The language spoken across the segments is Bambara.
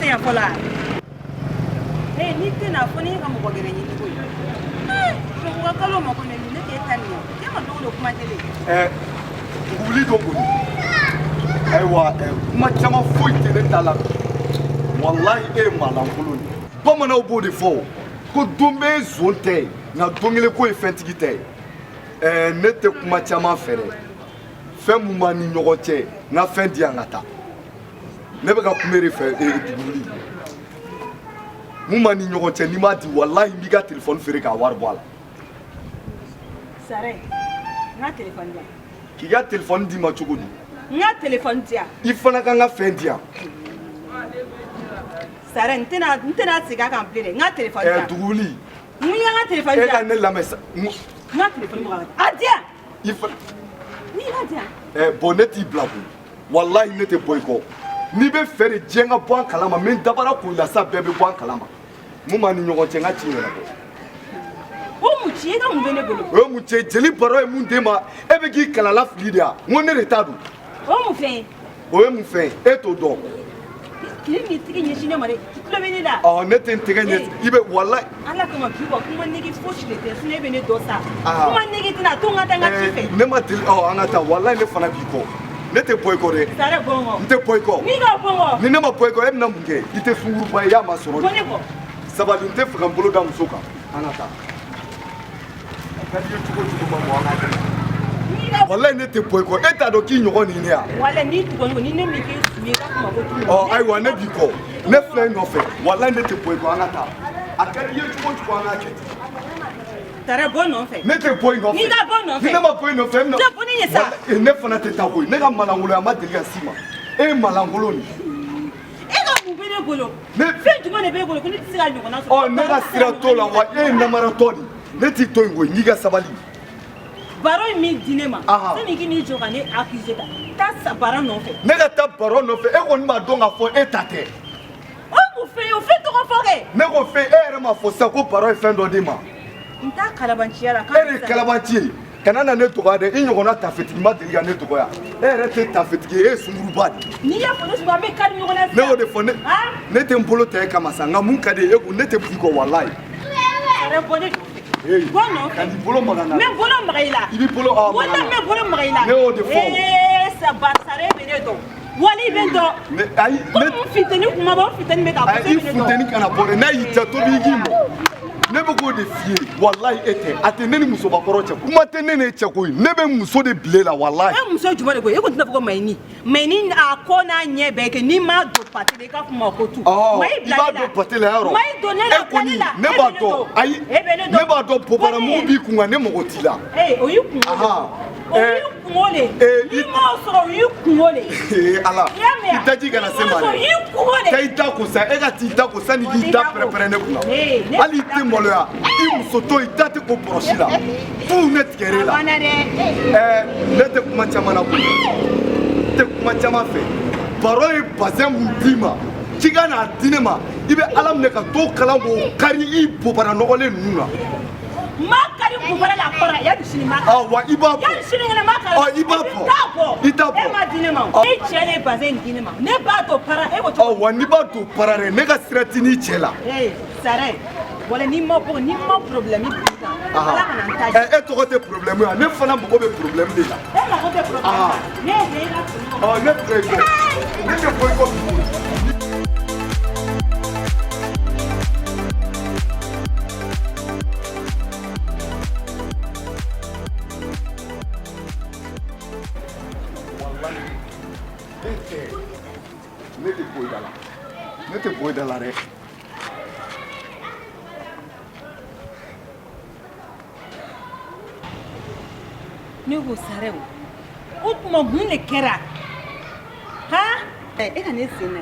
yan fɔlɔ wa? Ee, n'i tɛ na fɔ ne ka mɔgɔ gɛrɛ ɲini koyi. Ee, ka kalo mako ne ne t'e ta nin ye. E ma don o don kuma kelen. Ɛ, wuli dɔ kɔni. Ayiwa, kuma caman foyi tɛ ne ta la. Walahi, e ye maalankolon de ye. Bamananw b'o de fɔ ko don bɛɛ ye zon tɛ ye, nka don kelen ko ye fɛntigi tɛ ye. Ɛ, ne tɛ kuma caman fɛ dɛ. Fɛn mun b'an ni ɲɔgɔn cɛ, n ka fɛn di yan ka taa. Ne bɛ ka kuma e de fɛ, duguli. Mun b'an ni ɲɔgɔn cɛ, n'i m'a di, walahi, n b'i ka telefɔni feere k'a wari bɔ a la. Sare, n ka telefɔni di yan. K'i ka telefɔni d'i ma cogo di? N ka telefɔni di yan. I fana ka n ka fɛn di yan. Sare, n tɛna segin a kan bilen dɛ. N ka telefɔni di yan. Duguli. N ye n ka telefɔni di E ka yan. ne lamɛn sa. N ka telefɔni bɔ ka a di yan. I fana. N'i b'a di yan. Ɛ bɔn, ne t'i bila koyi. Walahi, ne tɛ bɔ i kɔ. N'i bɛ fɛ de diɲɛ ka bɔ an kalama, n bɛ n dabara ko i la sa, bɛɛ bɛ bɔ an kalama. Mun b'an ni ɲɔgɔn cɛ, n ka ci ɲɛnabɔ. O mun ci? E ka mun bɛ ne bolo? O ye mun cɛ? Jeli baro ye mun d'e ma? E bɛ k'i kalala fili de yan. N ko ne de ta don. O mun fɛn ye? O ye mun fɛn ye? E t'o dɔn. Kile m'i tɛgɛ ɲɛsin ne ma dɛ, i tulo bɛ ne la. Ɔ, ne tɛ n tɛgɛ ɲɛ i bɛ, walahi. Ala kama, bi kɔ kuma nege fosi de tɛ, sinon e bɛ ne dɔn sa. Ah. Kuma nege tɛna to n ka taa n ka ci fɛ. Ne ma deli. Ɔ, an ka taa. Walahi, ne fana b'i kɔ. Ne tɛ bɔ i kɔ dɛ. Sare, bɔ n kɔ. N tɛ bɔ i kɔ. N'i ka bɔ n kɔ. Ni ne ma bɔ i kɔ, e bɛna mun kɛ? I tɛ sunkuruba ye, i y'a masɔrɔ. Bɔ ne kɔ. Sabali, n tɛ fɛ ka n bolo da muso kan. An ka taa. A ka di i ye cogo o cogo, ma mɔ, an ka kɛ. N'i ka. Walahi, ne tɛ bɔ i kɔ. E t'a dɔn k'i ɲɔgɔn nin ne yan. Walahi, n'i tugu ne kɔ, ni ne m'i kɛ su ye, i ka kuma ko tugu. Ɔ ayiwa, ne b'i kɔ. Ne filɛ i nɔfɛ. Walahi, ne tɛ bɔ i kɔ. An ka taa. A ka di i ye cogo o cogo, an k'a kɛ ten. Sare, bɔ n nɔfɛ. Ne tɛ bɔ i nɔfɛ. N'i ka bɔ n nɔfɛ. Ni ne ma bɔ i nɔfɛ, e bɛna. Ne bɔ ne ɲɛ sa. Walahi, ne fana tɛ taa koyi. Ne ka malangoloya ma deli ka s'i ma. E ye malankolon de ye. E ka mun bɛ ne bolo? Ne. Fɛn jumɛn de b'e bolo ko ne tɛ se ka ɲɔgɔnna sɔrɔ? Ɔ, ne ka sira t'o la wa, e ye namaratɔ de ye. Ne t'i to yen koyi, n k'i ka sabali. Baro ye min di ne ma, Ahan. sani k'i n'i jɔ ka ne accuser ta, taa sa baro nɔfɛ. Ne ka taa baro nɔfɛ, e kɔni b'a dɔn k'a fɔ e ta tɛ. O mun fɛn ye? O fɛn tɔgɔ fɔ kɛ. Ne ko fɛn, e yɛrɛ m'a fɔ sisan ko baro ye fɛn dɔ d'i ma. N t'a kalabanciya la. E de ye kalabanci ye. Kana na ne dɔgɔya dɛ. I ɲɔgɔnna tafetigi ma deli ka ne dɔgɔya. E yɛrɛ tɛ tafetigi ye, e ye sunkuruba de ye. N'i y'a fɔ ne sugu, an bɛ kari ɲɔgɔn na sisan. Ne y'o de fɔ ne. Han? Ne tɛ n bolo ta e kama sa, nka mun ka di ye, e ko ne tɛ b'i kɔ, walayi. Sare, bɔ ne nɔfɛ. Ee, Bɔ n nɔfɛ. Ka n'i bolo maga n na. N bɛ bolo maga i la. I b'i bolo maga n Wala na. n bɛ bolo maga i la. Ne y'o de fɔ o. Ee, saba, Sare bɛ ne dɔn. Wali i bɛ n dɔn. Ne ayi Ko ne. n funteni kuma bɔ, n funteni bɛ ka bɔ. Ayi, i funteni kana bɔ dɛ. N'a y'i diya, tobi i k'i mɔ. Ne bɛ k'o de f'i ye, walayi, e tɛ. A tɛ ne ni musobakɔrɔ cɛ. Kuma tɛ ne n'e cɛ koyi. Ne bɛ muso de bila e la, walayi. E muso jumɛn de ko? E ko tɛna fɔ ko Mayini. Mayini a kɔ n'a ɲɛ bɛɛ kɛ, n'i m'a don pate la, i ka kuma ko tu. Ɔ, Mayi i bila b'a ne la. dɔn pate la yɔrɔ. Mayi don ne la, E kɔni bila ne la. ne E b'a bɛ ne dɔn. dɔn. Ayi, E bɛ ne dɔn. ne b'a dɔn bobaramugu b'i kun kan, ne mago t'i la. Ee, o y'i kungo de. Ahan. O y'i kungo de. Eh, N'i m'o sɔrɔ, o y'i kungo de. Ee Ala, I y'a mɛn wa? i daji kana se ma N'i m'o sɔrɔ, o dɛ. y'i kungo de. Taa i da ko sa, e ka t'i da ko sani k'i da pɛrɛ-pɛrɛ ne kunna. Ee, ne Hali i tɛ maloya, i musotɔ, i da tɛ ko bɔrɔsi la. Fu ne tigɛr'e la. A banna dɛ. Ɛɛ, ne tɛ kuma caman na koyi. N tɛ kuma caman fɛ. Baro ye bazɛn mun d'i ma, k'i ka n'a di ne ma, i bɛ Ala minɛ ka t'o kalan k'o kari i bobara nɔgɔlen ninnu na. N m'a kari bobara la, a kɔrɔ yanni sini n m'a kari. Ɔ wa, i b'a bɔ. Yanni sini kɛnɛ n m'a kari. Ɔ, i b'a bɔ. I t'a bɔ. I t'a bɔ. E m'a di ne ma o. Ɔ. Ne cɛ de ye bazɛn in di ne ma. Ne b'a dɔn para e ko cogo Ɔ wa, n'i b'a don para dɛ, ne ka sira t'i n'i cɛ la. Ee, Sare, wala n'i ma bɔ, n'i ma problème bin kan, Ala kana n ta Ɛ, e tɔgɔ tɛ problème ye wa? Ne fana mago bɛ problème de la. E mago tɛ problème na. Ne ye e ka fini. Ɔ, ne filɛ i kɔ. Ne tɛ bɔ i kɔ bi koyi. Walahi, ne tɛ, ne tɛ bɔ i da la. Ne tɛ bɔ i da la dɛ. Ne ko Sare, o tuma mun de kɛra han? E ka ne sen na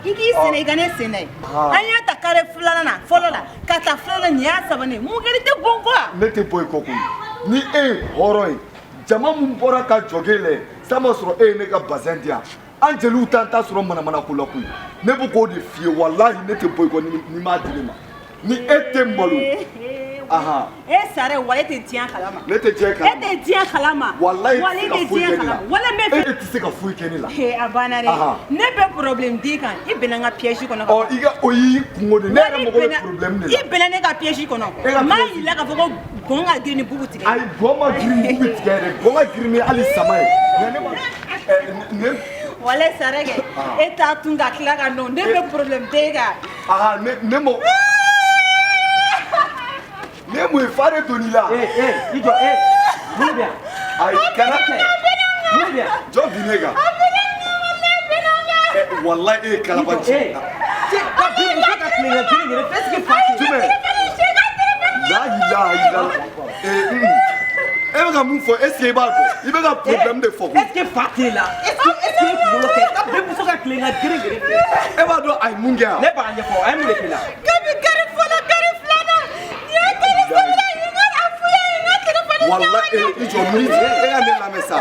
ye, i k'i sen na, i ka ne sen na ye. An y'a ta kare filanan na fɔlɔ la ka taa filanan, nin y'a sabanan ye. Mun kɛra? I tɛ bɔn kɔ wa? Ne tɛ bɔ i kɔ koyi. Ni e ye hɔrɔn ye, jama mun bɔra ka jɔ k'e lajɛ san ma sɔrɔ, e ye ne ka bazɛn di yan, an jeliw t'an ta sɔrɔ manamana ko la koyi. Ne bɛ k'o de f'i ye, walahi, ne tɛ bɔ i kɔ ni m'a di ne ma. Ni e tɛ malo. Ahan. E sare, wale tɛ diɲɛ kalama. Ne tɛ diɲɛ E kalama. tɛ diɲɛ kalama. Walayi, wale e tɛ se ka tɛ foyi diɲɛ kɛ ne la. kalama. Wala n bɛ E fɛ. de tɛ se ka foyi kɛ ne la. He, a banna dɛ. Ahan. Ne bɛ problème d'i kan, i bɛnna n ka piège kɔnɔ. Ɔ, i ka o y'i kungo de ye. Ne yɛrɛ Wali mago bɛ bɛnna- problème de la. I bɛnna ne ka piège kɔnɔ. E ka N m'a piège. yir'i la k'a fɔ ko gɔn ka girin ni bugu tigɛ. Ayi, gɔn ma girin ni bugu tigɛ yɛrɛ, gɔn ka girin ni hali sama ye. Nka ne ma ɛ ne. Wale sare kɛ. Ah. E t'a tun ka tila ka nɔ, ne bɛ problème d'e kan. Aa, ne ma ne mun ye fa de donn'i la. Eh eh, i jɔ, eh, mun de bɛ yan? Ayi, kana. Mun de bɛ yan? Jɔn bin ne kan? Ɛ, walayi, e ye kalabanci. Eh, cɛ ka bin muso ka tilen ka girin girin, est ce que fa tɛ? Jumɛn? La ilaha illallah. Ee, e bɛ ka mun fɔ? Est ce que i b'a dɔn i bɛ ka problème de fɔ koyi? Est ce que fa t'e la? Est ce que e kunkolo tɛ ka bin muso ka tilen ka girin girin? E b'a dɔn a ye mun kɛ yan? Ne b'a ɲɛfɔ, a ye mun de k'i la? Kabi kari fɔlɔ, kari filanan, nin ye kari sabanan ye, n ka a f'u ye, n ka téléphone. Walayi, e, i jɔ minute, e ka ne lamɛn sa.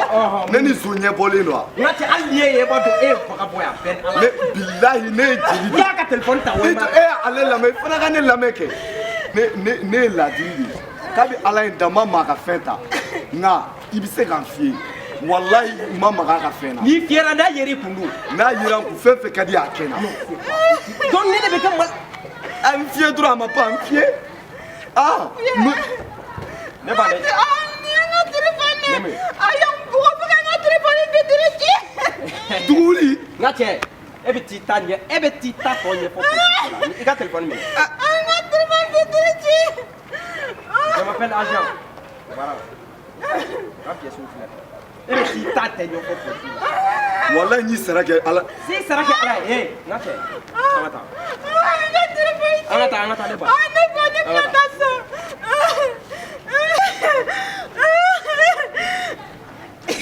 Ne ni zon ɲɛ bɔlen don wa? N ka cɛ, hali n'i ye e b'a dɔn e ye vagabond ye, a bɛɛ ni Ala. Ne bilahi, ne ye jeli de I y'a ka téléphone ta ye. I walima? jɔ, e y'ale lamɛn, i fana ka ne lamɛn kɛ. Ne ye laadiri de ye. Kabi Ala ye n dan, n ma maa ka fɛn ta, nka i bɛ se ka n fiyɛ, walayi, n ma maga a ka fɛn na. N'i fiyɛra, n'a yer'i kun dun? N'a yera n kun, fɛn fɛn ka di a kɛ n na. Donc ne de bɛ kɛ mal. A n fiyɛ dɔrɔn, a ma ban, n fiyɛ. Ah, Ne b'a lajɛ. Ah, nin ye n ka téléphone ye. Ne. A ye n bugɔ fo ka n ka téléphone vitre ci. Dugu wuli. N ka cɛ, e bɛ t'i ta ɲɛ, e bɛ t'i ta tɔ ɲɛfɔ polisiso la. I ka téléphone minɛ. A n ka téléphone vitre ci. Je m'appelle agent. Voilà. Ka pièce filɛ. E bɛ t'i ta tɛ ɲɛfɔ polisiw la. Walayi, n y'i sara kɛ Ala. Si sara kɛ Ala ye, eh, n ka cɛ. An ka taa. Ah, n ka téléphone ci. An ka taa, an ka taa ne ba. Ah, ne ba, ne bɛna taa so.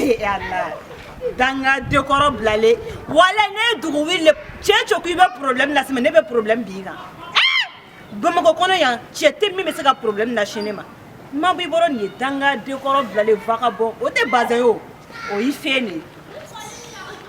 Eh Ala, danga dekɔrɔ bilalen, wala ne ye dugu wuli le, cɛ cɛ ko i bɛ problème lase ma, ne bɛ problème b'i kan. Bamakɔ kɔnɔ yan, cɛ tɛ min bɛ se ka problème lase ne ma. Ma b'i bɔra nin ye, danga dekɔrɔ bilalen, vagabond, o tɛ bazin ye, o o y'i fɛn de ye.